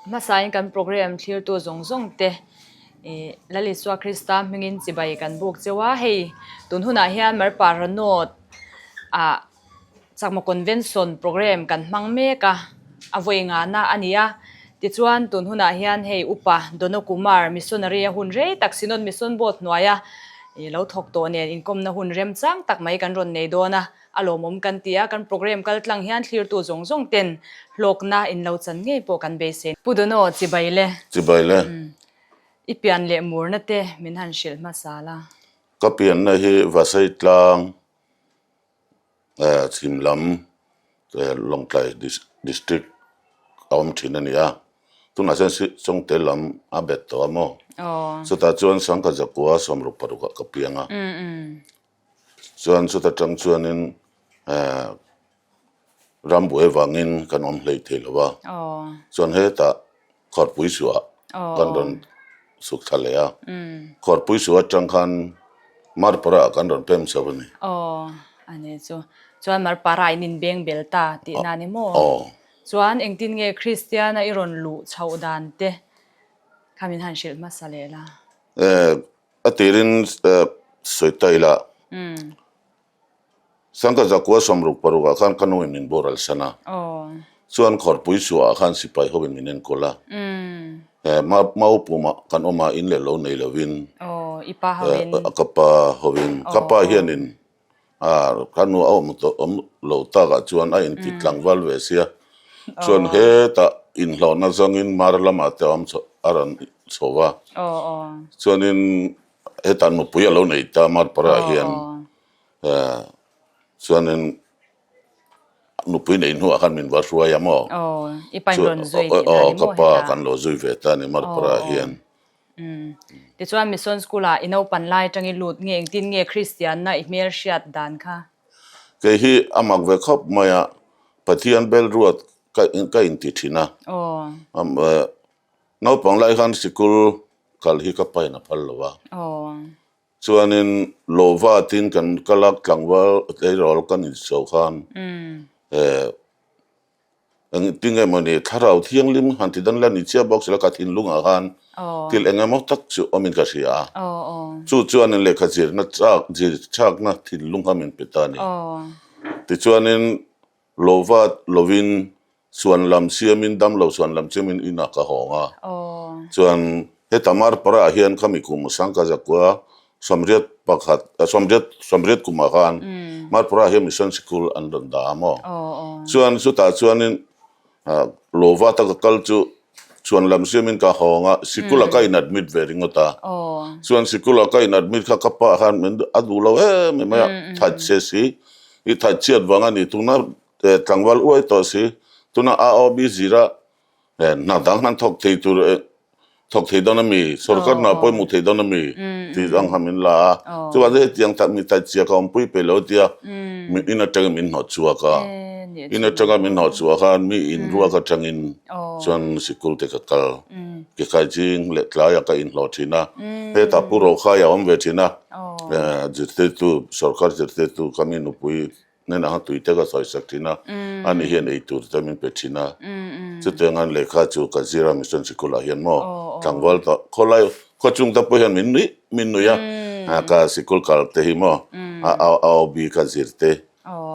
Hmasain kan program thlirtu zawng zawng te ih Lal Isua Krista hmingin chibai kan buk cheu a, hei tun hunah hian Marpa Ranawt ah Chakma Convention program kan hmang mek a, a vawi ngahna a ni a. Tichuan tun hunah hian hei Upa Dono Kumar Missionary a hun rei tak Synod Mission Board hnuaia ih lo thawk tawh nen inkawmna hun remchang tak mai kan rawn nei dawn a. A lawmawm kan ti a, kan program kal tlang hian thlirtu zawng zawng ten hlawkna in lo chan ngei pawh kan beisei. Pu Dono, chibai le. Chibai le. I pian leh murna te min han hrilh hmasa la. Ka pianna hi Vasai tlang chhim lam Lawngtlai District a awm thin a ni a, tunah chuan Chawngte lam a bet tawh a maw? Chutah chuan Sangkhat Zakua 66 ah ka piang a. Chuan chuta tang chuanin ram buai vangin kan awm hlei thei lo a, chuan hetah Khuarpui suah kan rawn suk thla leh a, Khuarpui suah atang khan Marpara ah kan rawn pem chho a ni. Aw, a ni chu. Chuan Marpara in inbeng bel ta tihna a ni maw? Aw. Chuan engtin nge Kristiana i rawn luh chhoh dan te kha min han hrilh hmasa leh la? A tirin sawi ta ila, Sangka Zakua 66 ah khan ka nuin min boral san a, chuan Khawrpui suah ah khan sipai hovin min enkawl a, Mau pumah kan awm a, in leh lo nei lovin, ka pa hovin, ka pa hianin Ka nu a awm tawh awm lo takah chuan a inti tlangval ve sia. Chuan hetah inhlawhna zawngin Mar lamah te a awm chho a rawn chho va. Chuanin hetah nupui a lo nei ta Marpara hian. Chuanin nupui neih hnuah khan min va hruai a maw? Aw ka pa kan lo zui ve ta a ni Marpara hian. Tichuan Mission School ah i naupan lai atang i lut nge engtin nge Kristianna i hmel hriat dan kha? Kei hi a mak ve khawp mai a, Pathian bel ruat ka ka inti thin a. Naupang lai khan sikul kal hi ka pain a phal lo a. Chuanin Lova tin kan kal a tlangval tleirawl kan insawi khan Engtin nge mawni thlarau thianghlim han ti dan la ni chiah bawk sela ka thinlungah khan thil eng emaw tak chu awmin ka hria a. Chu chuanin lehkha zirna chak zir chakna thinlung kha min pe ta a ni. Tichuanin lova lovin suan lam siamin damlo suan lam siamin inah ka hawng a. Chuan heta Marpara ah hian khami kum Sangka Zakua 81 80 kumah khan Marpura hian Mission Sikul an rawn dah a maw? Chuan chutah chuanin Lova ta ka kal chu chhuan lam siamin ka hawng a, sikula ka in admit ve ringawt a. Chuan sikula ka in admit kha ka pa khan min a duh lo em em mai a, thatchhe si, i thatchhiat vang a ni, tuna tlangval uai tawh si, tuna AOB zira Hna dang han thawk thei tur thawk thei dawn a mi, sorkar hna pawimawh thei dawn a mi tih ang kha min la a. Chuvang chu hetiang tak mi taichhia ka awmpui peih lo tia in atangin min hnawh chhuak a. In atanga min hnawh chhuah khan mi in ruak atangin chuan sikul te ka kal. Ke khai ching leh tlaiah ka inhlawh thin a. Hetah Pu Rokhai a awm ve thin a, zirtirtu sorkar zirtirtu ka mi nupui Hnenah khan tui te ka sawi sak thin a, ani hian ei tur te min pe thin a. Chutiang an lehkha chu ka zir a Mission Sikulah hian maw tlangval tawh khawlai khaw chung te pawh hian min nuih min nuih a, ka sikul kal te hi maw a AOB ka zir te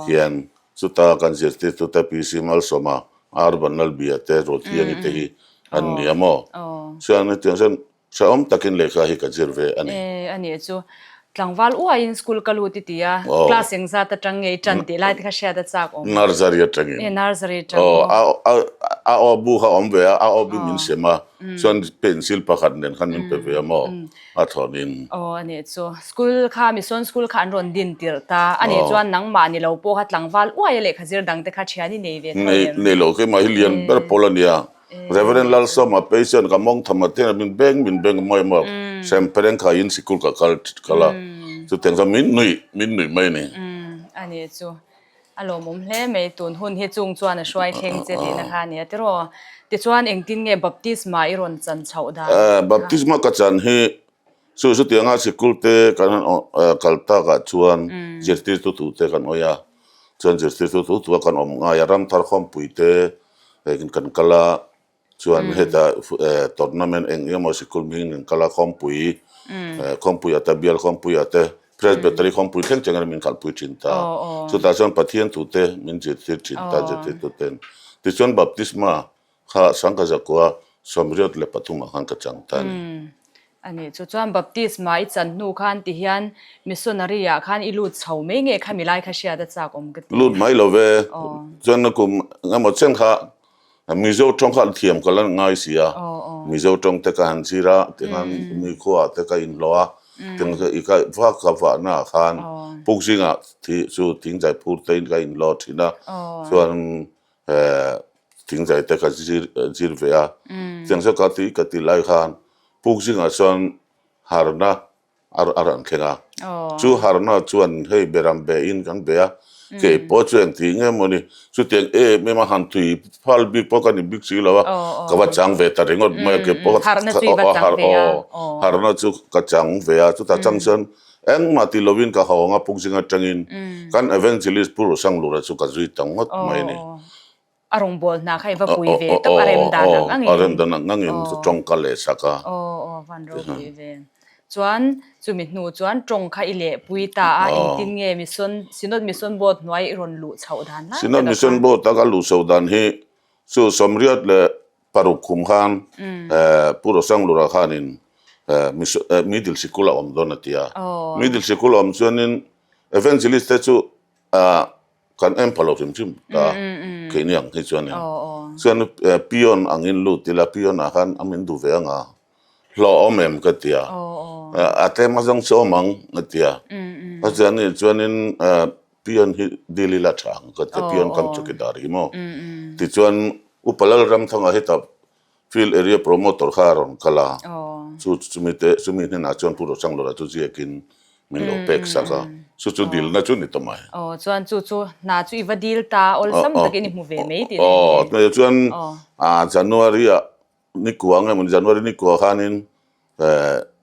hian chuta kan zirtirtu te PC Malsawma, R Vanlalbia te Rothiangi te hi an ni a maw. Chuan hetiang chuan Hrehawm takin lehkha hi ka zir ve a ni. E, a nih chu. Tlangval uaiin school ka lut i ti a, class engzat atang nge i tan tih lai te kha hriat a chak awm. Nursery atangin. E, nursery atang maw? Aw, a aw bu kha awm ve a, a aw bi min sem a, chuan pencil pakhat nen khan min pe ve a maw, a thlawnin. Aw, a nih chu. School kha, Mission school kha an rawn din tirh ta. A nih chuan nangmah ni lo pawh kha tlangval uaia lehkha zir dang te kha thian i nei ve tho em? Nei lo, keimah hi lian ber pawl a nia. Reverend Lalsawma patient ka mawng tham a ten min beng min beng mawi maw sem pereng kha in sikul ka kal kal a chutiang chuan min nuih min nuih mai a ni. A nih chu a lawmawm hle mai tun hun hi chung chuan a hruai thleng che tihna kha a nia tiraw tichuan engtin nge baptisma i rawn chan chhoh dan kha? Baptisma ka chan hi chu chutianga sikul te kan han kal takah chuan zirtirtu tute kan awih a chuan zirtirtu tu tu a kan awm ngai a ramthar khawmpui te Hengin kan kal a, Chuan heta tournament eng emaw sikul hming in kal a, khawmpui, khawmpuia te, bial khawmpuia te, Presbytery khawmpui thleng thlengin min kalpui thin ta. Chutah chuan Pathian thute min zirtir thin ta, zirtirtu ten. Tichuan baptisma kha Sangha Zakua 73 ah khan ka chang ta a ni. A ni, chu chuan baptisma i chan hnu khan ti hian missionary ah khan i lut chho mai nge kha milai kha hriat a chak awm ka ti. Lut mai lo ve, chuan kum engemaw chen kha Mizo tawng kha thiam ka la ngai si a, Mizo tawng te ka han zir a, tikhan mi khuaah te ka inhlawh a, tiang i ka vak ka vahna ah khan puk zingah thi chu thingzai phur te in ka inhlawh thin a, chuan thingzai te ka zir zir ve a, tiang chu ka ti ka ti lai khan puk zingah chuan harna a rawn thleng a. Chu harna chuan hei beram be in kan be a, kei pawh chu engti nge maw ni, chutiang em em a han tui phal bik pawh ka ni bik si lo a, ka va chang ve ta ringawt mai a, kei pawh harna chu ka chang ve a, chutah chang chuan engmah ti lovin ka hawng a, pukzing atangin kan evangelist Pu Rosanglura chu ka zui ta ngawt mai a ni. A rawngbâwl hna kha i va pui ve tawp a rem dan ang angin. A rem dan ang angin tawng ka leh sak a. Aw aw van ropui ve. Chuan chumi hnu chuan tawng kha i lehpui ta a, engtin nge mission Synod Mission Board hnuai i rawn luh chhoh dan lai tak a khan? Synod Mission Board a ka luh chhoh dan hi chu 86 kum khan Pu Rosanglura khanin Middle Sikul a awm dawn a ti a. Middle Sikul a awm chuanin Evangelist te chu Kan en pha lo hrim hrim ta keini ang hi chuanin chuan peon angin lut ila peon ah khan a min duh ve anga hlawh awm em ka ti a a tlem a zawng chu awm ang a ti a ka chuan nih chuanin peon hi dil ila tha ang ka ti a peon kam chawkidar hi maw tichuan upa Lalramthanga hetah Field Area Promoter kha a rawn kal a, chu chumi te chumi hnenah chuan Pu Rosanglawra chu ziakin min lo pek sak a, chu chu dilna chu ni ta mai. Aw, chuan chu chu hna chu i va dil ta, awlsam takin i hmu ve mai tih na ni. Aw, chuan January ah nikua nge mawni January nikua khanin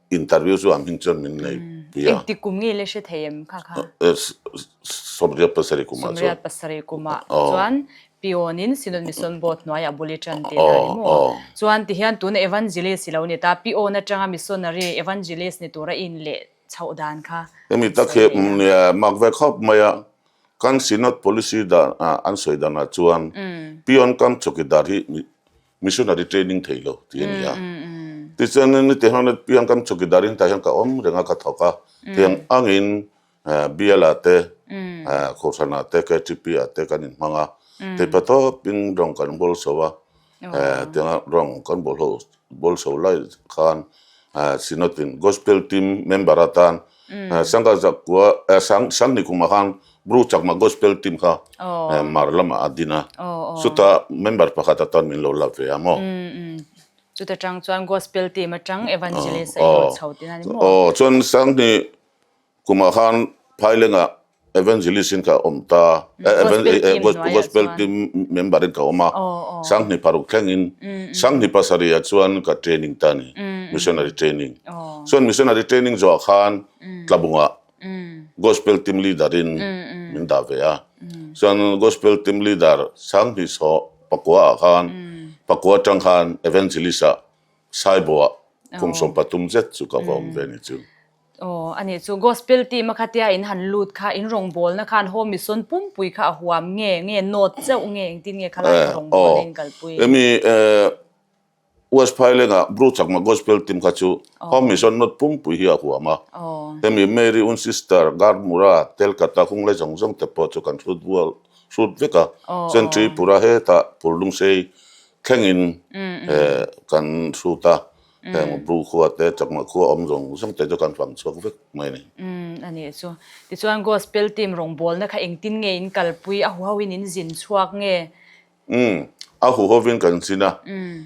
Interview chu an hming chuan min nei pui a. Engti kum nge le hre thei em kha kha? 87 kumah chuan. 87 kumah chuan Pionin Synod Mission Board hnuaiah bul i tan tih na ni maw? Chuan tihian tuna Evangelist i lo ni ta, Pion atanga Missionary Evangelist ni tura i inleh chhoh dan kha Hemi tak hi mak ve khawp mai a, kan Synod Policy dan an sawi danah chuan Pion kam chawkidar hi Missionary training thei lo tih a ni a. Tichuan nite hian piang kam chawkidar in tah hian ka awm reng a, ka thawk a. Tiang angin Biala te, Kohhrana te, KTP ah te kan inhmang a. Teipa tawpin rawng kan bawl chho a. Tianga rawng kan bawl ho bawl chho lai khan Synod in Gospel team member atan Sangha Zakua Sanghni kumah khan Bru Chakma Gospel team kha Mar lamah a din a, chutah member pakhat atan min lo la ve a maw? Chuta tang chuan Gospel team atang Evangelist a inawt chho tihna a ni maw? Aw, chuan Sanghni kumah khan Phailengah Evangelist in ka awm ta, Gospel team member in ka awm a, Sanghni paruk thlengin Sanghni pasarihah chuan ka training ta a ni, missionary training. Chuan missionary training zawhah khan Tlabungah Gospel team leader in min dah ve a. Chuan gospel team leader Sanghnih saw pakua ah khan pakua atang khan evangelist ah Saibo ah kum 13 zet chu ka va awm ve ni chu. Aw a nih chu gospel team a khatia in han lut kha in rawngbawlna khan home mission pumpui kha a huam nge nge note chauh nge engtin nge khalai kha rawngbawlna in kalpui. Hemi West Phailengah Bru Chakma Gospel Team kha chu Home Mission North pumpui hi a huam a. Hemi Mary Un Sister, Garmura, Telkata hunglai zawng zawng te pawh chu kan hrut rual hrut vek a. Chuan Tripura hetah Phurlungsei thlengin kan hrut a. Heng Bru khua te, Chakma khua awm zawng zawng te chu kan fang chhuak vek mai a ni. A nih chu. Tichuan Gospel Team rawngbawlna kha engtin nge in kalpui a huhoin in zin chhuak nge? Umm, a huhovin kan chin a,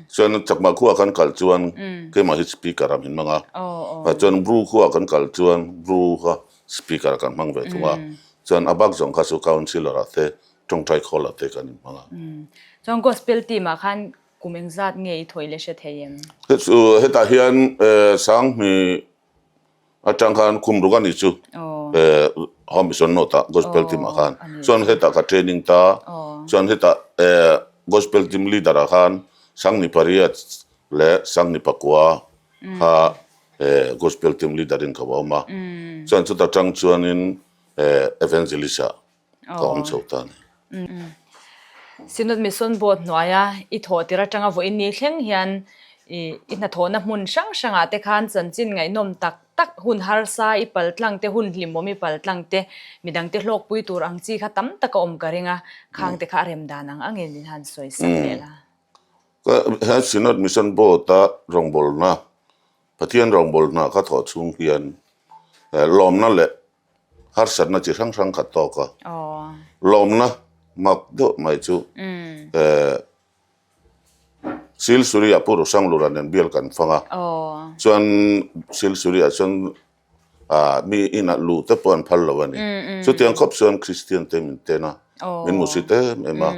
chuan Chakma khuaah kan kal chuan keimah hi speaker ah min hmang a, chuan Bru khuaah kan kal chuan Bru kha speaker ah kan hmang ve thung a, chuan a bak zawng kha chu councillor ah te tawngtai khawl ah te kan inhmang a. Chuan gospel team ah khan kum engzat nge i thawih leh hre thei em? Hetah hian Sanghmi Atang khan kum ruk a ni chu Home Mission North ah Gospel team ah khan chuan hetah ka training ta chuan hetah Gospel team leader ah khan 18 leh 19 kha Gospel Team Leader in ka va awm a. Chuan chuta tang chuanin Evangelist ah ka awm chho ta a ni. Synod Mission Board hnuaia i thawh tir atanga vawiin ni thleng hian i hnathawhna hmun hrang hrangah te khan chanchin ngaihnawm tak tak hun harsa i pal tlang te, hun hlimawm i pal tlang te, midangte hlawkpui tur ang chi kha tam tak a awm ka ring a, khang te kha a rem dan ang angin min han sawi sak leh la. He Synod Mission Board-a rawngbawlna, Pathian rawngbawlna ka thawh chhung hian lawmna leh harsatna chi hrang hrang khat tawk a, lawmna mak deuh mai chu Silsuri-ah Pu Rosanglura nen bial kan fang a, chuan Silsuri-ah chuan mi inah luh te pawh an phal lo a ni. Chutiang khawp chuan Kristian te min ten a, min hmusit em em a.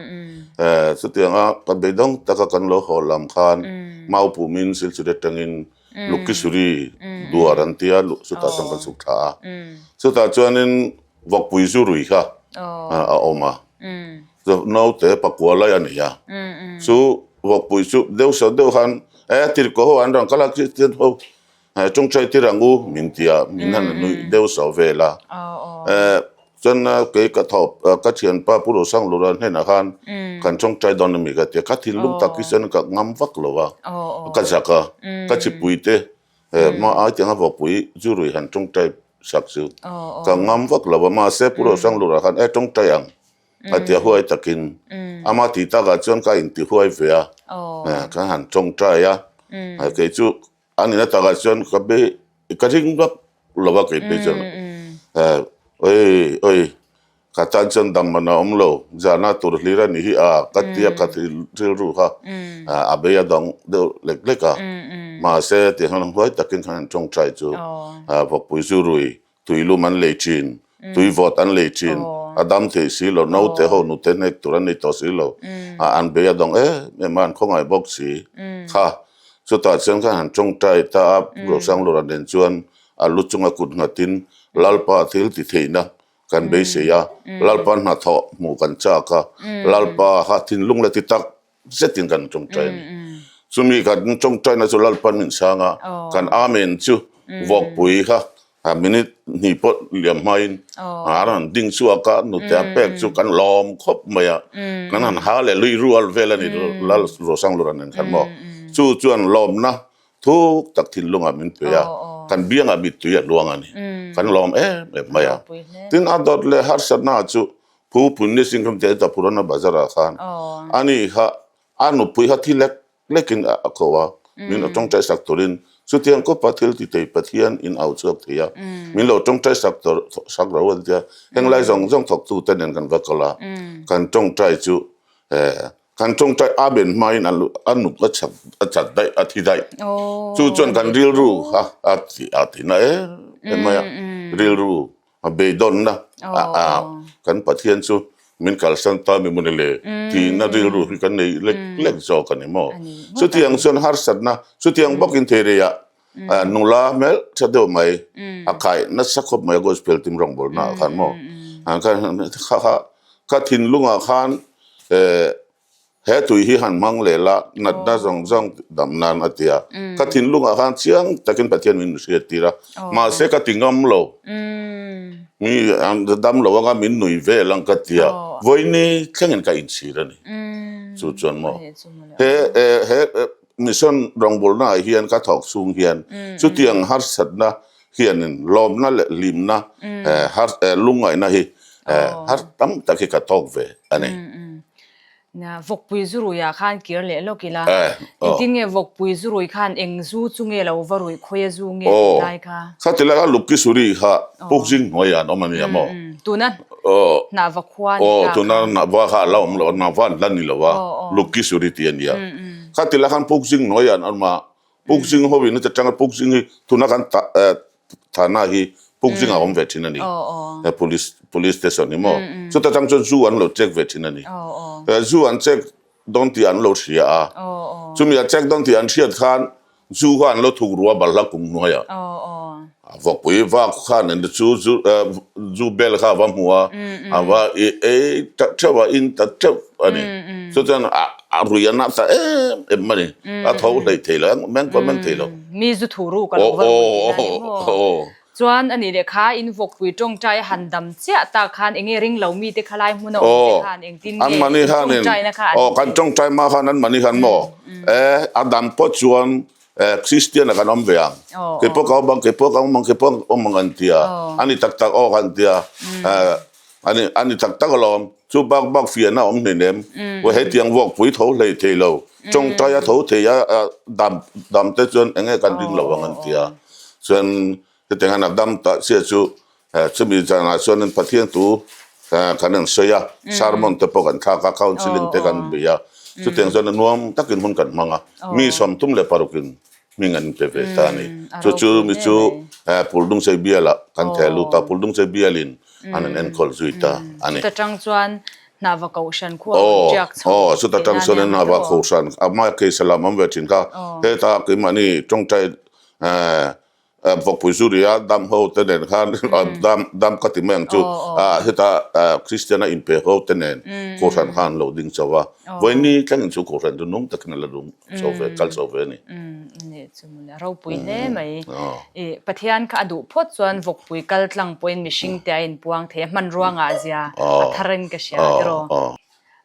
Chutianga kan beidawng taka kan lo haw lam khan Maupumin Silsuri atangin Lukisuri duar an tia chutah chuan kan chhuk thla a. Chutah chuanin vawkpui zu rui kha a awm a. Naute pakua lai a nei a. Chu vawkpui chu deuh sauh deuh khan e tirhkoh ho an rawn kal a Kristian ho tawngtai tir ang u min ti a, min han nuih deuh sauh vel a. Chuan kei ka thawh ka thianpa Pu Rosanglura hnenah khan kan tawngtai dawn ami ka ti a, ka thinlung tak hi chuan ka ngam vak lo a, ka zak a, ka chipui te hma ai tianga vawkpui zu rui han tawngtai sak chu ka ngam vak lo a, mahse Pu Rosanglura khan e tawngtai ang a ti a huai takin ama tih takah chuan ka intihuai ve a, ka han tawngtai a, kei chu A nihna takah chuan ka be ka ring vak lo a kei phei chuan oi oi ka tan chuan dam man a awm lo zahna tur hlir a nih hi a ka tia ka rilru kha a bei a dang deuh lek lek a mahse tih han huai takin khan an tawngtai chu vawkpui zu rui Tui lum an lei thin, tui vawt an lei thin, a dam theih si lo, naute ho nute hnek tur an nei tawh si lo, a an bei a dawng em em a, an khawngaih bawk si kha. Chutah chuan khan han tawngtai ta a, Rosanglura nen chuan a lu chunga kut nghatin Lalpa thil ti theihna kan beisei a, Lalpa hnathawh hmuh kan chak a, Lalpa kha thinlung la ti tak zetin kan tawngtai a ni. Chumi kan tawngtaina chu Lalpan min chhang a, kan Amen chu vawkpui kha minute hnih pawh liam hmain a rawn ding chhuak a, nute a pek chu kan lawm khawp mai a, kan han ha leh lui rual vel a ni Lal Rosanglura nen khan maw. Chu chuan lawmna thuk tak thinlungah min pe a, kan biangah mittui a luang a ni. Kan lawm em em mai a. Tin, a dawt leh harsatna chu Phu Punni Singh Ram Teh Purana Bazar ah khan ani kha a nupui kha thi lek lek in a ko a, min lo tawngtai sak turin chutiang kawpa thil ti thei Pathian in au chhuak thei a, min lo tawngtai sak tur sak ro an tia, heng lai zawng zawng thawk tu te nen kan va kal a, kan tawngtai chu kan tawngtai a ben hmain a nuk a chak a chat daih a thi daih chu chuan kan rilru kha a ti a ti na em em mai a, rilru A beidawnna kan Pathian chu min kalsan ta mi mawni le tihna rilru hi kan nei lek lek zawk a ni maw? Chutiang chuan harsatna chutiang bawkin thei reiah nula hmel tha deuh mai a kai nasa khawp mai a gospel team rawngbawlna ah khan maw? Kha thinlungah khan He tui hi han hmang leh la, natna zawng zawng dam nan a ti a. Ka thinlungah khan chiang takin Pathian min hriat tir a, mahse ka ti ngam lo. Mi dam lo anga min nui vel ang ka ti a, vawiini thlengin ka inchhir a ni. Chu chuan maw he he mission rawngbawlnaah hian ka thawk chhung hian chutiang harsatna hianin lawmna leh hlimna lungngaihna hi har tam tak hi ka tawk ve a ni. Vawkpui zuruiah khan kir leh lawk ila, engtin nge vawkpui zurui khan eng zu chu nge lo va ruih khawia zu nge tih lai kha? Khati lai kha Lukisuri kha Pukzing hnuaiah an awm a nia maw? Tuna Hnahva khua ni ta kha. Tuna Hnahva kha a la awm lo a, Hnahva an la ni lo a, Lukisuri tih a nia. Khati lai khan Pukzing hnuaiah an awm a, Pukzing ho in a tanga Pukzing hi tuna kan thana hi Pukzing a awm ve thin a ni. Police police station hi maw. Chuta tang chuan zu an lo check ve thin a ni. Zu an check dawn tih an lo hria a. Chumi a check dawn tih an hriat khan zu kha an lo thuk ru a balhla kum hnuaiah. Vawkpui vak khan an chu zu zu bel kha a va hmu a, a va ei ta theuh a, in ta theuh a ni. Chuchuan a. A rui a na ta em em a ni. A tho hlei thei lo, meng pawh meng thei lo. Mi zu thu ru ka lo va rui tihna a ni maw? Chuan a nih leh kha in vawkpui tawngtai a han dam chiah tak khan enge ring lo mite kha lai hmun a awm te khan engtin nge in tawngtaina kha an Aw kan tawngtai hma khan an mahni khan maw e a dam pawh chuan Kristian a kan awm ve ang kei pawh ka awm ang kei pawh ka awm ang kei pawh ka awm ang an ti a a ni tak tak aw kan ti a A ni, a ni tak tak alawm. Chu bak bak fiahna a awm hleinem. Aw hetiang vawkpui tho hlei thei lo. Tawngtai a tho thei a, dam, dam te chuan eng nge kan ring lo ang an ti a. Chuan hetiang hian a dam ta chiah chu chumi zanah chuan Pathian thu kan rawn sawi a, sermon te pawh kan thlak a, counselling te kan bei a. Chutiang chuan nuam takin hun kan hmang a. Mi 36in hming an pe ve ta a ni. Chu chu mi chu Puldungchei bialah kan theh lut a, Puldungchei bialin an an enkawl zui ta a ni. Chuta tang chuan Hnava Kohhran khu a rawn tiak chho Aw, chuta tang chuan Hnava Kohhran, a hma case lam awm ve thin kha, heta keimahni tawngtai Vawkpui Zuria dam ho te nen khan dam dam ka ti mai ang chu, heta Kristian a inpe ho te nen Kohhran khan an lo ding chho a, vawiini tlangin chu Kohhran chu nung takin a la dum chho ve, kal chho ve a ni. Nih chu mawle, a ropui hle mai. I Pathian kha a duh phawt chuan vawkpui kal tlang pawhin mihring te a inpuang thei a, hmanrua ngah zia a thar in ka hria tiraw.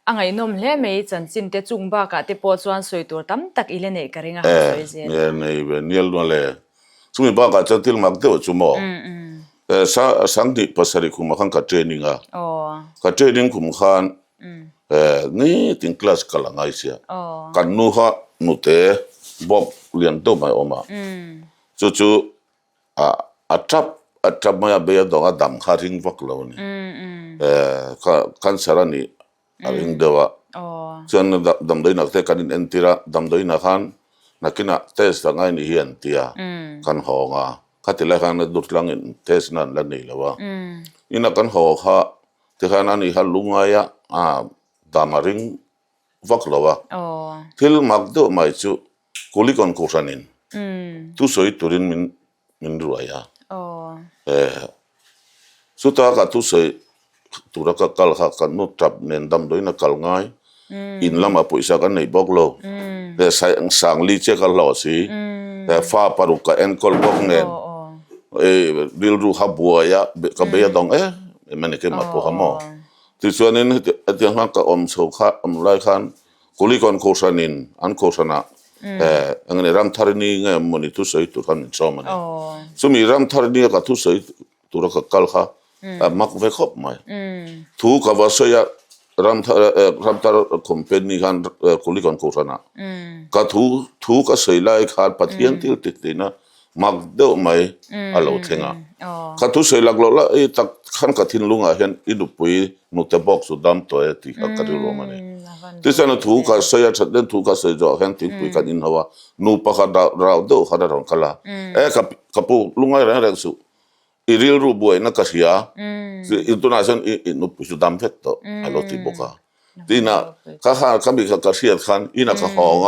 A ngaihnawm hle mai chanchin te chung bakah te pawh chuan sawi tur tam tak i la neih ka ring a han sawi zel a. Nei ve nial nual e. Chumi bakah chuan thil mak deuh chu maw Sanghnih pasarih khumah khan ka training a, ka training khum khan nitin class kal a ngai sia. Kan nu kha nute bawk lian deuh mai a awm a, chu chu a tap a tap mai a, bei a dawng a dam kha a ring vak lo a ni. Cancer a nih a ring deuh a, chuan damdawinak te kan inentir a, damdawinak khan nakinah test a ngai ni hi an ti a, kan hawng a, khati lai khan Durtlangin test na an la nei lo a, ina kan haw kha tikhan ani kha lungai a, dam a ring vak lo a, thil mak deuh mai chu Kulikawn Kohhranin thusawi turin min min ruai a. Chuta ka thusawi tura ka kal kha ka nu tap nen damdawiin a kal ngai, in lamah pawisa ka nei bawk lo, Sangli che ka hlawh si, fa paruk ka enkawl bawk nen, rilru kha buai a, ka bei a dawng em em a ni keimah pawh kha maw. Tichuanin hetiang khan ka awm chho kha awm lai khan Kulikawn Kohhranin an Kohhranah eng nge Ramtharini nge mawni thusawi tur khan min sawm a ni. Chumi Ramtharini a ka thusawi tura ka kal kha a mak ve khawp mai. Thu ka va sawi a Ramthar company khan Kulikawn Kohhranah ka thu thu ka sawi lai khan Pathian thil ti tina mak deuh mai a lo thleng a. Ka thusawi lak loh la ei tak khan ka thinlungah hian i nupui nute bawk chu dam tawh e tih kha ka rilruam a ni. Tichuan a thu ka sawi a that den thu ka sawi zawh hian thingpui kan inho a, nu pakhat rau deuh khan a rawn kal a, e ka pu lungngai reng reng suh, i rilru buaina ka hria, i tunah chuan i nupui chu dam vek tawh a lo ti bawk a. Tina ka kha ka mi kha ka hriat khan ina ka hawng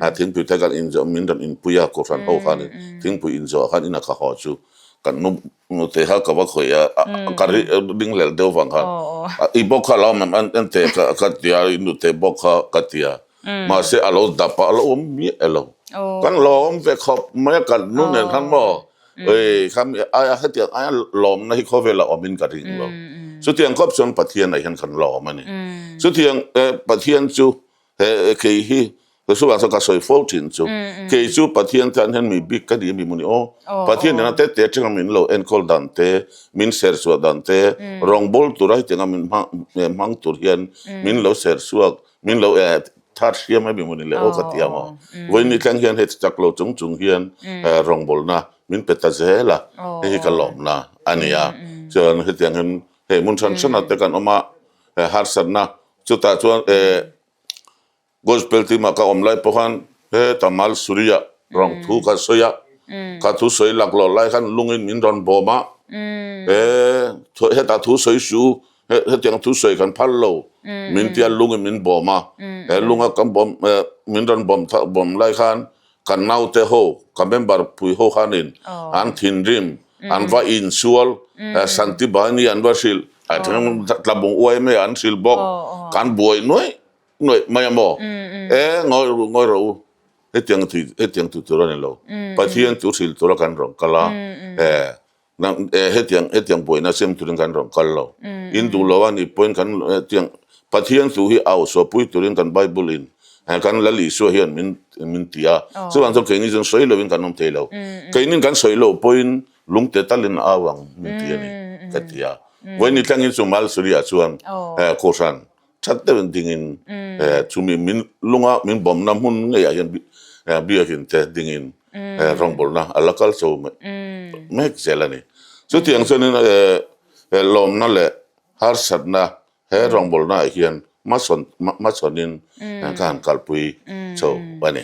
a, thingpui te kan inzawh min rawn inpui a kohhran ho khan thingpui inzawh khan ina ka haw chu kan nu nute kha ka va khawih a, ka ring hlel deuh vang khan i bawk kha a lo awm em en teh ka ti a, i nute bawk kha ka ti a, mahse a lo dap a, a lo awm miah elo. Kan lawm ve khawp mai a kan nu nen khan maw. Ei khami aia hetiang aia lawmna hi khawvela awmin ka ring lo. Chutiang khawp chuan Pathian ah hian kan lawm a ni. Chutiang Pathian chu he kei hi chuvang chuan ka sawi fo thin chu kei chu Pathian tan hian mi bik ka ni mi mawni aw. Pathian nena te te atanga min lo enkawl dan te, min ser chhuah dan te, rawngbâwl tura hetianga min hmang tur hian min lo ser chhuak Min lo e that hriam a mi mawni le aw ka ti ang aw. Vawiin ni thleng hian hei chak lo chung chung hian rawngbawlna min pe ta zel a, hei hi ka lawmna a ni a. Chuan hetiang hian hei hmun hran hranah te kan awm a, harsatna chutah chuan gospel team ah ka awm lai pawh khan heta Malsuri-ah Rawng thu ka sawi a, ka thu sawi laklawh lai khan lungin min rawn bawm a, he hetah thu sawi su, hetiang thu sawi kan phal lo, min tia lungin min bawm a, he lunga kan bawm min rawn bawm bawm lai khan kan naute ho, ka member pui ho khanin an thinrim, an va insual, Santibani an va hrilh, tlabung uai mai an hrilh bawk, kan buai nuaih. nuaih mai a maw? E, ngawi ru, ngawi rawh u, hetiang tih, hetiang tih tur a ni lo. Pathian chu hrilh tura kan rawn kal a, e, nang, e, hetiang, hetiang buaina siam turin kan rawn kal lo. In duh lo a nih pawhin kan hetiang, Pathian thu hi au sawpui turin kan Bible in, kan Lal Isua hian min, min ti a. Chuvang chuan keini chuan sawi lovin kan awm thei lo. Keinin kan sawi loh pawhin lungte talin a au ang min ti a ni, ka ti a. Vawiin thlengin chu Malsuri-ah chuan Kohhran that deuhin dingin chumi min lunga min bawmna hmun ngeiah hian biakin te dingin rawngbawlna a la kal chho mek zel a ni. Chutiang chuanin lawmna leh harsatna he rawngbawlnaah hian hmachhawnin ka han kalpui chho a ni.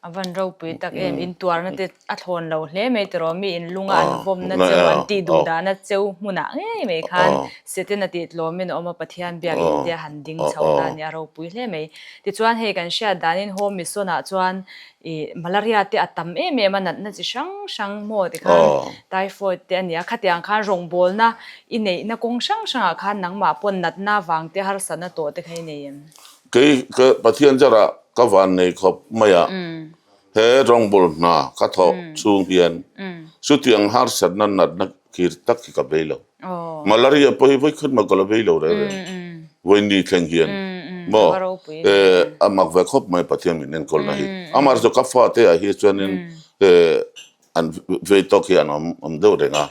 A van ropui tak em, in tuarna te a thlawn lo hle mai tiraw, mi in lunga an vawmna cheu, an tih duh dahna cheu hmunah ngei mai khan Satan a tih tlawmin a awm a, Pathian biak in te a han ding chho ta a ni, a ropui hle mai. Tichuan hei kan hriat danin Home Mission ah chuan ih malaria te a tam em em a, natna chi hrang hrang maw tikhan typhoid te a ni a, khatiang khan rawngbawlna i neihna kawng hrang hrangah khan nangmah pawn natna vang te harsatna tawh te kha i nei em? Kei ka Pathian zarah ka van nei khawp mai a, he rawngbul hna ka thawh chhung hian chutiang harsatna natna khir tak hi ka bei lo. Malaria pawh hi vawikhat mah ka la bei lo reng reng, vawiin thleng hian maw a mak ve khawp mai Pathian min enkawlna hi. Amah chu ka fate ah hi chuanin an vei tawk hi an awm deuh reng a,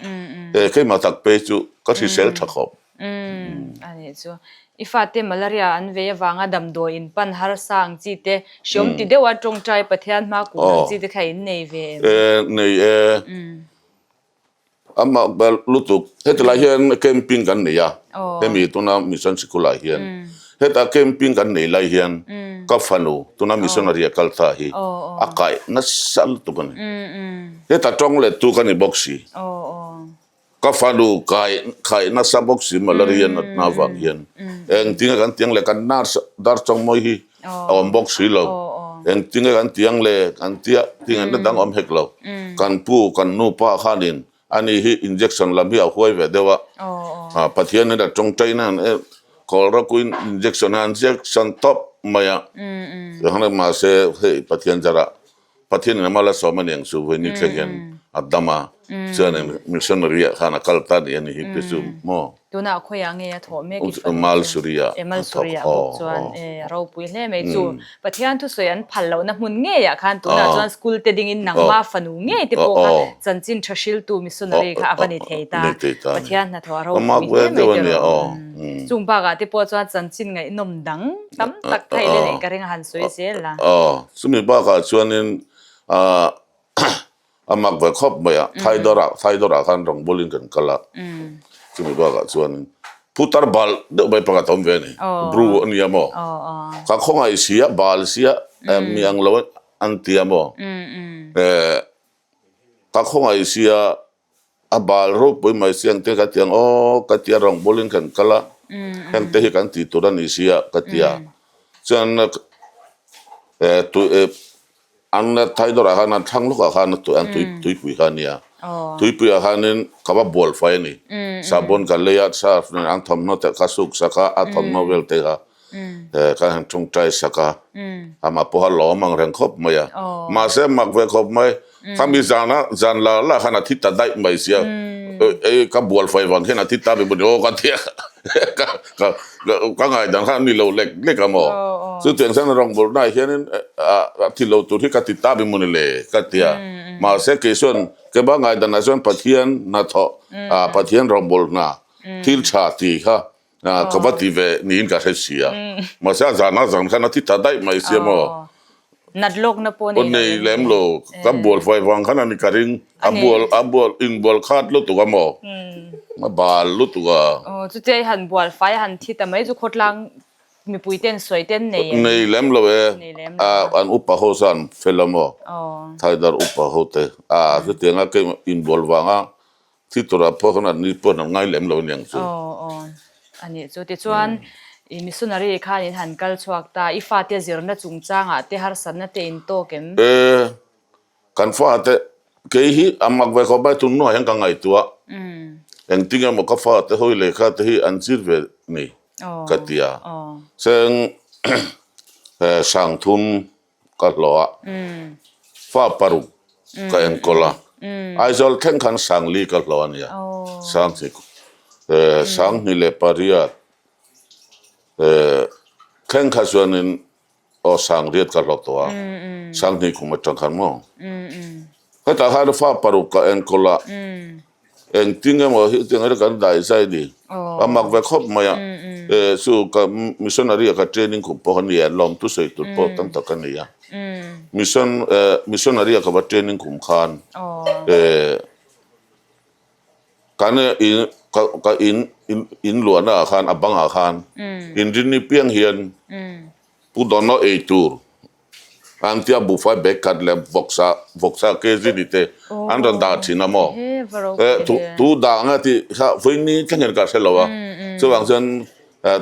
keimah tak phei chu ka hrisel tha khawp. Umm a nih chu. I fate malaria an vei avanga damdawi in pan harsa ang chi te, hriawm ti deuha tawngtai Pathian hma kun ang chi te kha in nei ve em? E, nei e. A mak ber lutuk. Heti lai hian camping kan nei a, hemi tuna mission sikul ah hian. Heta camping kan nei lai hian ka fanu tuna missionary a kal ta hi a kaih nasa lutuk a ni. Heta tawng lettu ka ni bawk si. Ka fanu kai khai nasa bawk si malaria natna avang hian engtinge kan tiang le kan nurse dar chawngmawi hi a awm bawk si lo engtinge kan tiang le kan tia tingaihna dang awm hek lo kan pu kan nu pa khanin ani hi injection lam hi a huai ve deuh a Pathian hian a tawngtai na kawl rakuin injection a injection tawp mai a mahse hei Pathian zarah Pathian in a mal a sawm a niang chu vawiin thleng hian a dam a, chuan missionary ah khan a kal ta ni a ni hi te chu maw. Tunah khawiah nge a thawh mek i fanu chu? Malsuri ah a Malsuri ah bawk chuan e a ropui hle mai chu. Pathian thusawi an phal lohna hmun ngeiah khan tunah chuan school te dingin nangma fanu ngei te pawh kha chanchin tha hriltu missionary kha a va ni thei ta. Pathian hnathawh a ropui hle mai te rawh. Chung bakah te pawh chuan chanchin ngaihnawm dang tam tak kha i la neih ka ring a han sawi zel a. Aw, chumi bakah chuanin ah a mak ve khawp mai a, Thaidawrah Thaidawrah khan rawngbawlin kan kal a, chumi bakah chuanin putar bal deuh mai pakhat a awm ve a ni, bru a nia maw, ka khawngaih sia bal sia mi ang lo an tia maw, eh ka khawngaih sia A bal ropui mai si ang te ka ti ang aw ka tia rawngbawlin kan kal a, heng te hi kan tih tur a ni si a ka ti a. Chuan eh tui eh an Thaidawrah khan an thlang lawkah khan an tui tuipui kha a nia. Tuipui ah khanin ka va bual fai a ni. Sabon ka lei a, surf nen an thawmhnaw te ka suk sak a, a thawmhnaw vel te kha. Ka han tawngtai sak a, amah pawh a lawm ang reng khawp mai a. Mahse mak ve khawp mai, khami zana zan la la khan a thi ta daih mai sia, ei ka bual fai vang hian a thi ta ve maw ni aw ka ti a, ka ngaihdan khan a ni lo lek lek a maw. Chutiang chuan rawngbawlnaah hianin a thi lo tur hi ka ti ta ve maw ni le ka ti a. Mahse kei chuan keimah ngaihdanah chuan Pathian hnathawh, Pathian rawngbawlhna thil tha tih kha Ka va ti ve niin ka hre si a. Mahse a zan a zan khan a ti ta daih mai sia maw. Nat lawkna pawh nei lo. Nei lem lo. Ka bual fai vang khan a ni ka ring. A bual a bual inbual khat lutuk a maw. A bal lutuk a. Aw chutia i han bual fai a han thi ta mai chu khawtlang mipui ten sawi ten nei em? Nei lem lo e. Nei lem lo a. An upa ho chuan fel a maw. Thaidar upa ho te. A chutianga keimah inbual vanga Thi tura pawh khan an ni pawh an ngai lem lo aniang chu. Aw aw a nih chu. Tichuan i missionary khan in han kal chhuak ta, i fate zirna chungchangah te harsatna te in tawk em? E, kan fate kei hi a mak ve khawp mai tun hnuah hian ka ngaihtuah. Engtin emaw ka fate hawi lehkha te hi an zir ve ni ka ti a. Seng. Sangthum ka hlawh a, fa paruk ka enkawl a, Aizawl thleng khan Sangli ka hlawh a nia, Sanghnih leh pariat thleng kha chuanin aw Sangriat ka hlawh tawh a, Sanghnih kum atang khan maw. Hetah khan fa paruk ka enkawl a. Engtin emaw hi tiang ila kan dai zai ni. A mak ve khawp mai a. E chu ka missionary a ka training kum pawh a ni a, lawm thu sawi tur pawh tam tak a ni a. Mission e missionary a ka va training kum khan e kan in ka ka in in luahna ah khan a bangah khan inrinni piang hian Pu Dawna ei tur An tia buhfai bag khat leh vawksa vawksa kg ni te an rawn dah thin a maw? Tu tu dah anga tih kha vawiin thleng hian ka hre lo a. Chuvang chuan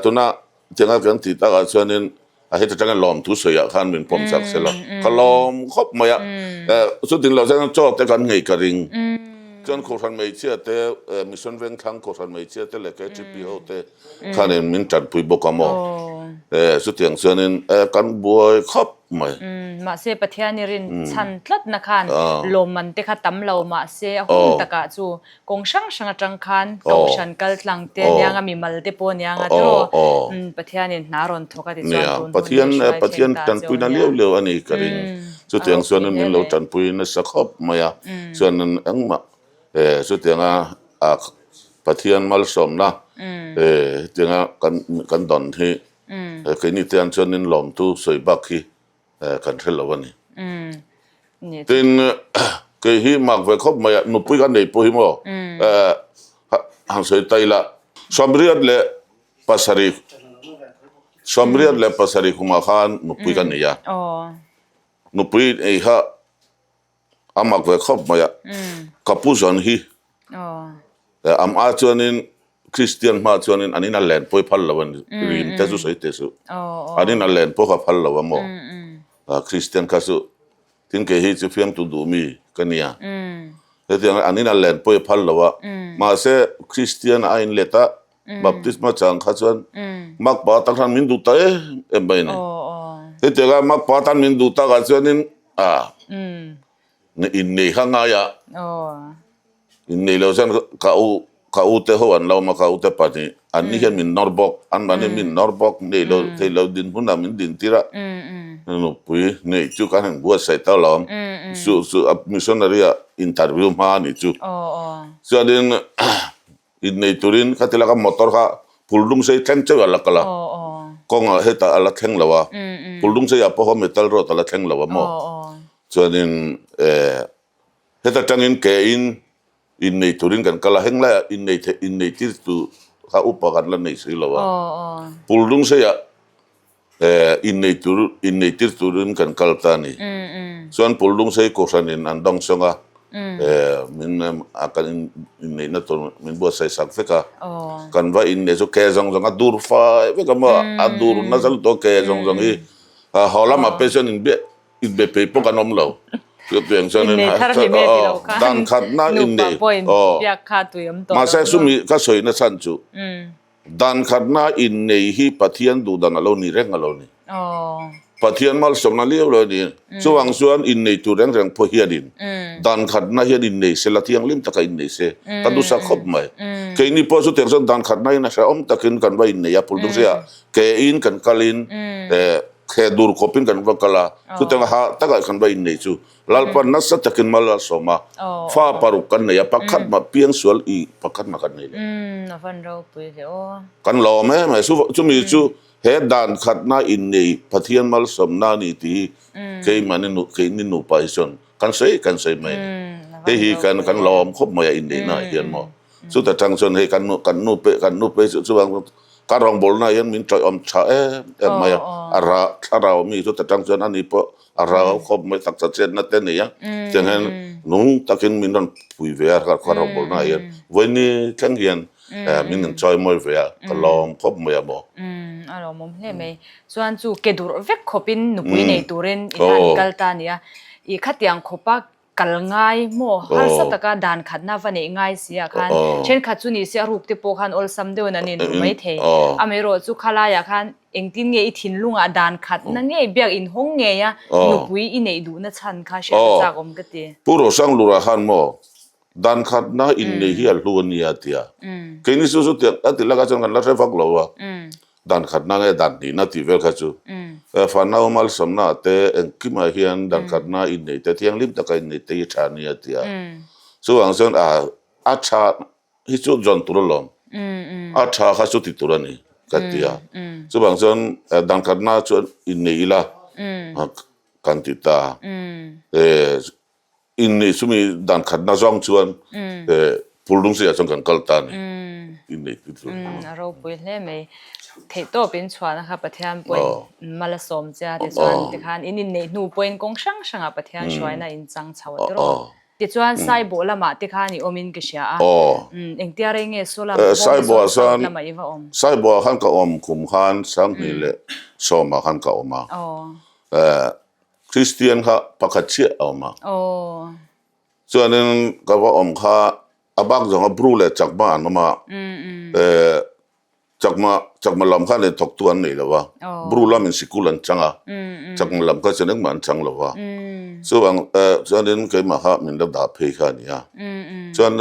tuna tianga kan tih takah chuanin a heta tanga lawmthu sawiah khan min pawm chak se la. Ka lawm khawp mai a. Chutin lo chuan chaw te kan ngei ka ring. Chuan Kohhran hmeichhia te Mission Vengthlang Kohhran hmeichhia te leh KTP ho te Khanin min tanpui bawk a maw? E, chutiang chuanin e, kan buai khawp mai. Mahse Pathian i rin chhan tlatna khan lawmman te kha tam lo mahse a hun takah chu kawng hrang hrang atang khan kohhran kal tlang te aniang a, mimal te pawh aniang a tiraw? Pathianin hna rawn thawk a ti chuan tun hun Pathian hruai thleng ta cheu nia. Pathian tanpuina liau liau a ni ka ring. Chutiang chuanin min lo tanpui nasa khawp mai a, chuanin engmah E, chutianga a Pathian malsawmna e, hetianga kan kan dawn hi e, keini te an chuanin lawmtu sawi bak hi e, kan hre lo a ni. Tin, kei hi mak ve khawp mai a, nupui ka nei pawh hi maw, e, han sawi ta ila, Sawmriat leh pasarih, Sawmriat leh pasarih kumah khan nupui ka nei a, nupui nei kha A mak ve khawp mai a, ka pu zawn hi am a chuanin Kristian hma chuanin an in a len pawh i phal lo a ni, rim te chu sawi teh suh, an in a len pawh kha phal lo a maw, Kristian kha chu tin kei hi chu fiamtu duh mi ka nia, hetiang an in a len pawh i phal lo a, mahse Kristian a in let a, baptisma chang kha chuan makpa tan khan min duh ta em em mai a ni, hetianga makpa tan min duh takah chuanin A innei kha ngai a, innei lo chuan ka u ka u te ho an lo awm a, ka u te pahnih an ni hian min nawr bawk, an mahni min nawr bawk, nei lo thei lo din hunah min din tir a, nupui neih chu kan han buatsaih ta lo ang, chu chu a missionary ah interview hma a nih chu, chuanin Innei turin ka ti laka motor kha Phuldungsei thleng chauh a la kal a, kawngah hetah a la thleng lo a, Phuldungsei ah pawh metal road a la thleng lo a maw? Chuanin heta tangin ke in innei turin kan kal a, heng laiah innei theih innei tir tu kha upa kan la nei si lo a, Phuldungsei ah Innei tur, innei tir turin kan kal ta a ni. Chuan Pawldungsei Kohhranin an dawngsawng a, min a kan inneihna tur min buatsaih sak vek a. Kan va innei chu ke zawng zawng a dur fai vek a maw, a dur nasa lutuk a ke zawng zawng hi haw lamah pawh chuan inbe inbe peih pawh kan awm lo. Chutiang chuan Innei thar hlim e ti lo khan dan khatna nupa pawh inbiak kha tui awm tawh lo. Mahse chumi ka sawina chhan chu Dan khatna innei hi Pathian duhdan a lo ni reng a lo ni. Pathian malsawmna liau lo a ni. Chuvang chuan innei tur reng reng pawh hianin dan khatna hian innei se la thianghlim taka innei se ka duhsak khawp mai. Keini pawh chutiang chuan dan khatna in a hrehawm takin kan va innei a, Phuldungseia ke in kan kalin khe dur khawpin kan va kal a, chutiang ha takah kan va innei chu. Lalpa nasa takin mal a sawm a, fa paruk kan nei a, pakhat mah piangsual i pakhat mah kan nei lo. Umm, a van ropui ve aw. Kan lawm em e, chumi chu he dan khatna innei Pathian malsawmna a ni tih hi keimahni nu keini nupa hi chuan kan sawi kan sawi mai a ni. Hei hi kan kan lawm khawp mai a inneihna ah hian maw. Chuta tang chuan hei kan nu kan nu pe kan nu pe chu chuvang ka rawngbawlna ah hian min tawihawm tha em em mai a, a ra thlarau mi chuta tang chuan ani pawh A rau khawp mai taksa chetna te nei a, tiang hian nung takin min rawn pui ve a ka rawngbawlna ah hian vawiini thleng hian min rawn chawi mawi ve a, ka lawm khawp mai a maw. Umm a lawmawm hle mai. Chuan chu ke durh vek khawpin nupui nei turin i han kal ta a nia. I khatiang khawpa kal ngai maw harsa taka dan khatna va neih ngai si ah khan thenkhat chu ni se a ruk te pawh khan awlsam deuhin an inru mai thei. Amaherawhchu khalaiah khan. Engtin nge i thinlungah dan khatna ngei biak inhawng ngei a nupui i neih duhna chhan kha hriat a chak awm ka ti. Pu Rosanglura khan maw dan khatna innei hi a hlu a nia tia. Keini chu chutiang a ti lakah chuan kan la hre vak lo a. Dan khatna nge dan hnihna tih vel kha chu fanau malsawmna ah te engkimah hian dan khatna innei te thianghlim taka innei te hi tha a nia tia. Chuvang chuan a tha hi chu zawn tur alawm a tha kha chu ti tur a ni ka ti a chuvang chuan dan khatna chuan innei ila kan ti ta innei chumi dan khatna zawng chuan Phuldungsi-ah chuan kan kal ta a ni innei ti tur a ropui hle mai theihtawp in chhuahna kha Pathian pawhin mal a sawm che a tichuan tikhan in inneih hnu pawhin kawng hrang hrangah Pathian hruaina in chang chho a tiraw. Tichuan Saibawh lamah te khan i awmin ka hria a. Engtia rei nge saw lam Bawngsawn South lamah i va awm? Saibawh ah khan ka awm kum khan Sanghnih leh Sawmah khan ka awm a. Kristian kha pakhat chiah a awm a. Chuanin ka va awm kha a bak zawng a Bru leh Chakma an awm a. Chakma Chakma lam khan in thawktu an nei lo va, Bru lamin sikul an chang a, Chakma lam kha chuan engmah an chang lo va. Chuvang chuanin keimah kha min la dah phei kha a ni a. Chuan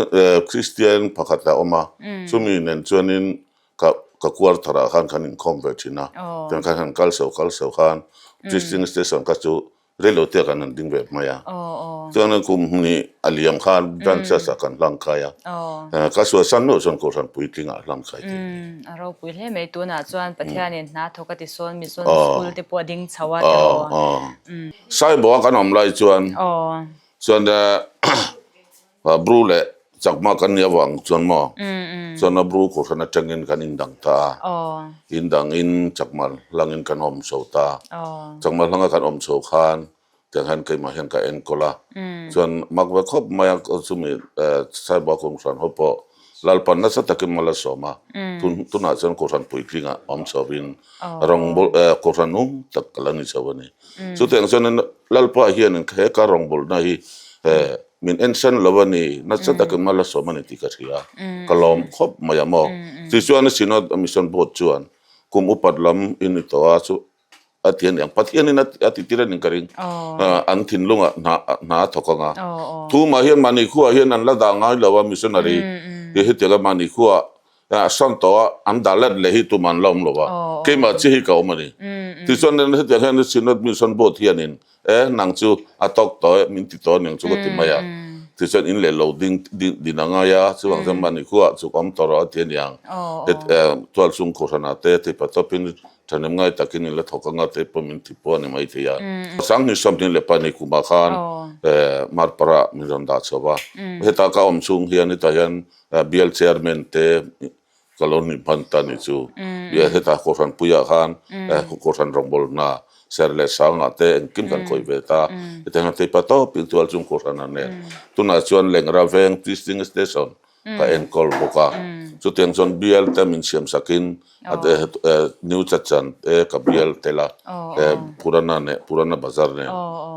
Kristian pakhat a awm a, chumi nen chuanin ka ka quarter ah khan kan inkhawm ve thin a, tiang khan han kal so kal so khan Christian station kha chu Reilo te kan han ding ve mai a. Chuan kum hnih a liam khan branches ah kan hlang khai a. Ka suasan meuh chuan Kohhran puitling ah hlang khai thei a ni. A ropui hle mai. Tunah chuan Pathianin hna thawk a ti sawn Mission School te pawh a ding chho a tiraw. Saibaw a kan awm lai chuan chuan Bru leh Chakma kan nih avang chuan maw chuan a Bru Kohhran atangin kan indang ta a, indangin Chakma hlangin kan awm chho ta. Chakma hlanga kan awm chho khan tiang hian keimah hian ka enkawl a, chuan mak ve khawp mai a chumi Saiba Kohhran ho pawh Lalpan nasa takin mal a sawm a, tunah chuan Kohhran puitlingah awm chhovin rawngbawl Kohhran nung tak ka la ni chho a ni. Chutiang chuan Lalpa hian he ka rawngbawlna hi Min ensan lo a ni, nasa takin mal a sawm a ni tih ka hria. Ka lawm khawp mai a maw. Tichuan a Synod Mission Board chuan kum upat lam i ni tawh a chu a ti a ni ang. Pathianin a ti tir a ni ka ring. An thinlungah hna hna a thawk ang a. Tumah hian mahni khuaah hian an la dah ngai lo a missionary hi hetianga mahni khuaah A sawn tawh a, an dah let leh hi tumah an la awm lo a, keimah chiah hi ka awm a ni. Tichuan hetiang hian Synod Mission Board hianin e nang chu a tawk tawh e min ti tawh aniang chu ka ti mai a. Tichuan in leh lo ding din a ngai a, chuvang chuan mahni khuaah chuk awm tawh rawh a ti aniang. Tualchhung khuhranah te theihpa tawpin thahnem ngai takin in la thawk anga te pawh min ti pawh a ni maithei a. 2022 kumah khan Marpara min rawn dah chho va, heta ka awm chhung hian hetah hian Bial chairman te ka lo nih hman ta nih chu. Bial hetah Kohhran puiah khan Kohhran rawngbawlna ser leh sangah te engkim kan khawih ve ta. Hetiang hian teipa tawpin tual chung Kohhran an nen. Tunah chuan Lengra Veng Teaching Station ka enkawl bawk a. Chutiang chuan bial te min siam sakin New Chachan te ka bial tel a, Purana nen Purana Bazar nen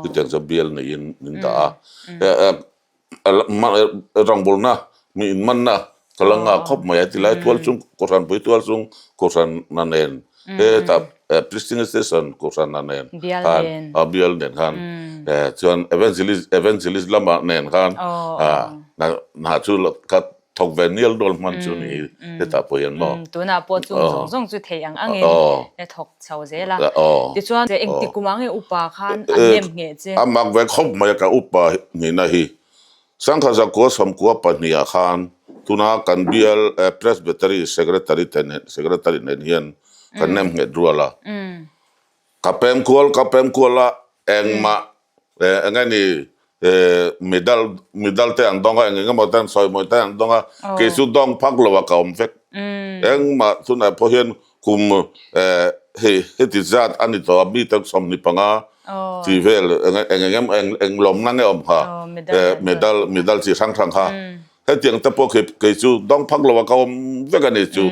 chutiang chuan bial neiin min dah a. Rangbawlna mi inmanna ka la nghak khawp mai a ti lai tual chung Kohhran pui tual chung Kohhranna nen hetah Preaching Station Kohhranna nen khan bial nen khan chuan Evangelist Evangelist lamah nen khan hna chu ka Thawk ve nial nual hman chu ni hetah pawh hian maw? Tunah pawh chung zawng zawng chu thei ang angin e thawk chho zel a. Tichuan engti kum ang nge upa khan an nem ngheh che? A mak ve khawp mai a ka upa nihna hi. Sangha Zakua Sawmkua pahnihah khan tuna kan bial Presbytery Secretary te nen Secretary nen hian kan nem nghet rual a. Ka pem kual ka pem kual a engmah eng nge ni medal medal te an dawng a eng eng emaw te an sawi mawi te an dawng a kei chu dawng phak lo a ka awm vek engmah chunah pawh hian kum hei heti zat a ni tawh a mi te 25 tih vel eng eng eng emaw eng eng lawmna nge awm kha medal medal chi hrang hrang kha hetiang te pawh khi kei chu dawng phak lo a ka awm vek a ni chu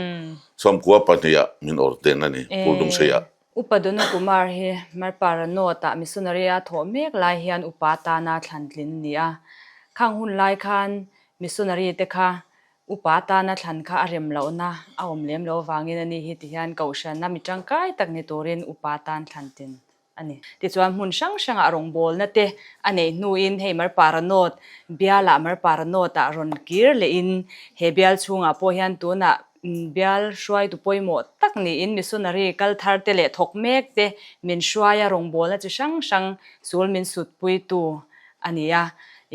92 ah min ordain a ni Purdungseiah. Upa Dona Kumar hi Marpara North-ah missionary a thawh mek lai hian upa tana thlan tlin a ni a. Khang hun lai khan missionary te kha Upa tana thlan kha a rem lohna a awm lem lo avangin a ni hi tihian kohhrana mi tangkai tak ni turin upa tan thlan tin a ni. Tichuan hmun hrang hrangah rawngbawlna te a neih hnuin hei Marparanawt bialah Marparanawtah rawn kir lehin he bial chhungah pawh hian tunah bial hruaitu pawimawh tak niin missionary kal thar te leh thawk mek te min hruaia rawngbawlna chi hrang hrang sul min sutpuitu a ni a.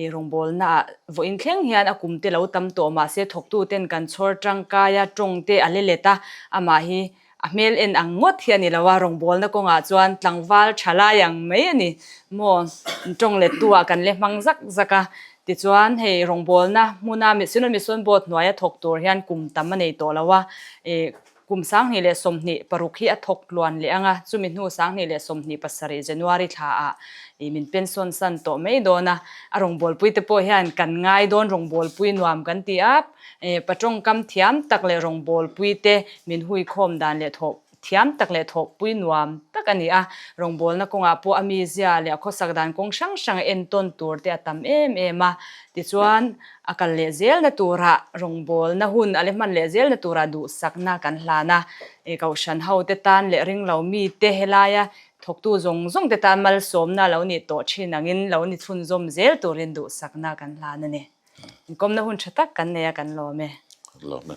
I rawngbawlnaah vawiin thleng hian a kum te lo tam tawh mahse thawktuten kan chhawr tangkai a, tawng te a le let a, amah hi a hmel en ang ngawt hi a ni lo a, rawngbawlna kawngah chuan tlangval tha lai ang mai a ni maw, tawng lettu ah kan le hmang zak zak a. Tichuan hei rawngbawlna hmuna Synod Mission Board hnuaia thawk tur hian kum tam a nei tawh lo a, i Kum 2026 hi a thawk tluan leh ang a, chumi hnu 2027 January thlaah i min pension san tawh mai dawn a, a rawngbawlpui te pawh hian kan ngai dawn rawngbawlpui nuam kan ti a, pa tawngkam thiam tak leh rawngbawlpui te min huikhawm dan leh thawh thiam tak leh thawhpui nuam tak a ni a, rawngbawlna kawngah pawh a mizia leh a khawsak dan kawng hrang hrang a entawn tur te a tam em em a, tichuan A kal leh zelna turah rawngbawlna hun a le hman leh zelna turah duhsakna kan hlan a, i kohhran hote tan leh ringlo mite helaia thawktu zawng zawng te tan malsawmna lo nih tawh thin angin lo ni chhunzawm zel turin duhsakna kan hlan a ni. Inkawmna hun tha tak kan nei a, kan lawm e. Kan lawm e.